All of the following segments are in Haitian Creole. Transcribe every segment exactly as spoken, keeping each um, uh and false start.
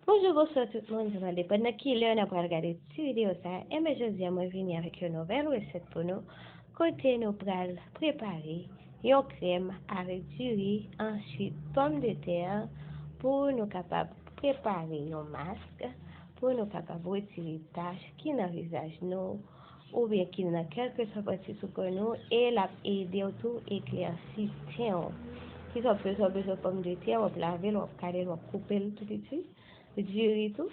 Bonjou, bonswa tout moun, sa va depann nan ki lè n ap pral gade ti videyo sa a. Enben, jodi a mwen vini avèk yon nouvèl resèt pou nou, kote nou pral prepare yon krèm avèk diri, answit pòmdetè, pou nou kapab prepare yon mask, pou nou kapab retire tach ki nan vizaj nou, oubyen ki nan kèlkeswa pati sou kò nou, e l ap ede w tou eklèsi ten w. Kisa w ap fè? W ap bezwen pòmdetè, w ap lave l, w ap kale l, w ap koupe l tou piti. Diri tou,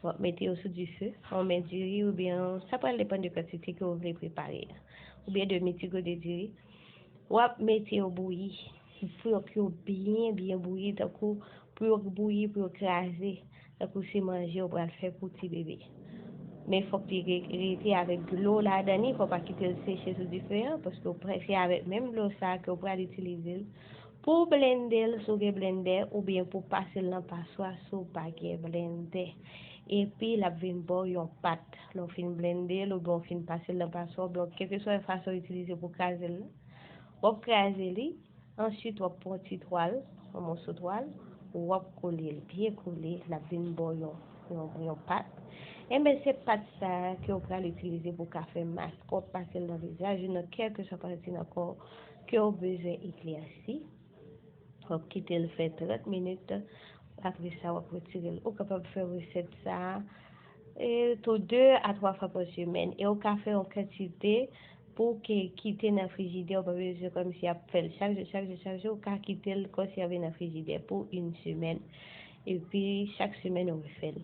w ap mete yo sou dife, yon men diri oubyen sa pral depann de kantite ke w vle prepare a, oubyen demi ti gode diri. W ap mete yo bouyi pou yo, ke yo byen, byen bouyi, tankou pou yo bouyi, pou yo kraze, tankou se manje w pral fè pou ti bebe. Men fòk li re- rete avèk dlo ladan li, fò w pa kite l seche sou dife a, paske w pre- se avèk menm dlo sa a ke w pral itilize l pou blende l si w gen blendè, oubyen pou pase l nan paswa si w pa gen blendè. Epi l ap vin ba w yon pat. Lè w fin blende l oubyen w fin pase l nan paswa, oubyen kèlkeswa fason w itilize pou kraze l la, w ap kraze li. Answit, w ap pran ti twal, yon moso twal, w ap kole l byen kole, l ap vin ba w yon, yon, yon pat. Enben, se pat sa a ke w pral itilize pou w ka fè mask. W ap pase l nan vizaj ou, nan kèlkeswa pati nan kò w ke w bezwen eklèsi. W ap kite l fè trant minit. Apre sa, w ap retire l. Ou kapab fè resèt sa a, e, tou de a twa fwa pa semèn. E w ka fè yon kantite pou ke kite nan frijidè, ou pa bezwen kòmsi ap fè l chak jou, chak jou, chak jou. Ou ka kite l kòmsi ap vin nan frijidè pou yon semèn. Epi, chak semèn, ou refè l.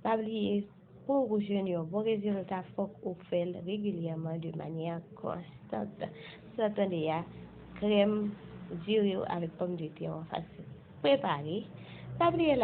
Pa bliye, pou w jwenn yon bon rezilta, fòk ou fè l regilyèman de manyè konstant. Sa w tande a, krèm diri avèk pòmdetè an fasil prepare. Pa bliye